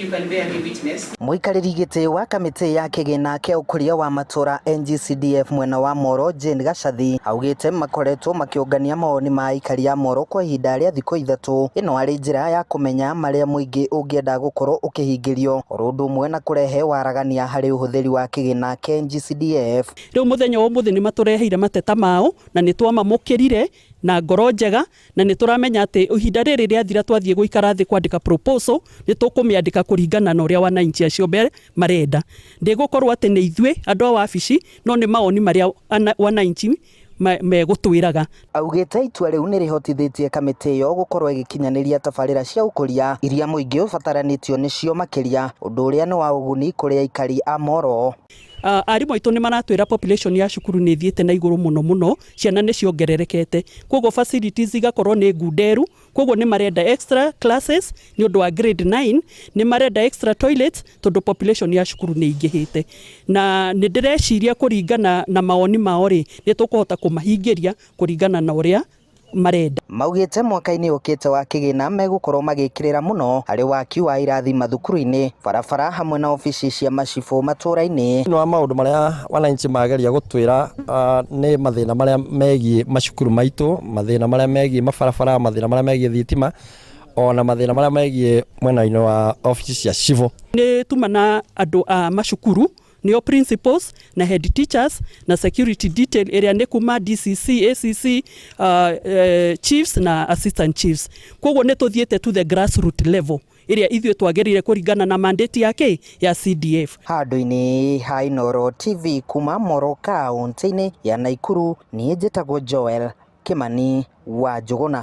You can bear me witness. Mũikarĩri gĩtĩ wa kamĩtĩ ya kĩgĩna kĩa ũkũria wa matũra NGCDF mwena wa Moro Jane Gacathi augĩte makoretwo makĩũngania mawoni ma aikari a Moro kwa ihinda rĩa thikũ 3, ĩno arĩ njĩra ya kũmenya marĩa mũingĩ ũngĩenda gũkorwo ũkĩhingĩrio oro ũndũ ũmwe na kũrehe waragania harĩ ũhũthĩri wa kĩgĩna kĩa NGCDF. Rĩu mũthenya wa ũmũthĩ nĩ matũreheire mateta mao na nĩ twamamũkĩrire na ngoro njega, na nĩ tũramenya atĩ ihinda rĩrĩ rĩathira twathiĩ gũikara thĩ kwandĩka proposal, nĩ tũkũmĩandĩka kũringana na ũrĩa wananchi acio marenda. Ndĩgũkorwo atĩ nĩ ithuĩ andũ a wabici, no nĩ mawoni marĩa wananchi megũtwĩraga. Augĩte itua rĩu nĩ rĩhotithĩtie kamĩtĩ ĩyo gũkorwo ĩgĩkinyanĩria tabarĩra cia ũkũria iria mũingĩ ũbataranĩtio nĩcio makĩria, ũndũ ũrĩa nĩ wa ũguni kũrĩ aikari a Moro. Arimũ aitũ nĩ maratwĩra population ya cukuru nĩ ĩthiĩte na igũrũ mũno mũno, ciana nĩ ciongererekete, koguo facilities igakorwo nĩ ngunderu, koguo nĩ marenda extra classes nĩ ũndũ wa grade 9, nĩ marenda extra toilets tondũ population ya cukuru nĩ ingĩhĩte. Na nĩ ndĩreciria kũringana na mawoni mao rĩ, nĩ tũkũhota kũmahingĩria kũringana na ũrĩa marenda. Maugĩte mwaka-inĩ ũkĩte wa kĩgĩna megũkorwo magĩkĩrĩra mũno harĩ waki wa irathi mathukuru-inĩ, barabara hamwe na obici cia macibũ matũra-inĩ. Thĩinĩ wa maũndũ marĩa wananchi mageria gũtwĩra nĩ mathĩna marĩa megiĩ macukuru maitũ, mathĩna marĩa megiĩ mabarabara, mathĩna marĩa megiĩ thitima, ona mathĩna marĩa megiĩ mwena-inĩ wa obici cia civil. Nĩ tuma na andũ a macukuru nĩo principals na head teachers na security detail ĩrĩa nĩ kuma DCC, ACC, chiefs na assistant chiefs. Koguo nĩ tũthiĩte to the grassroot level ĩrĩa ithuĩ twagĩrĩire kũringana na mandate ya kĩ ya CDF. Handũ-inĩ ha Inooro TV kuma Moro kaunti-inĩ ya Nakuru, niĩ njĩtagwo Joel Kimani wa Njũgũna.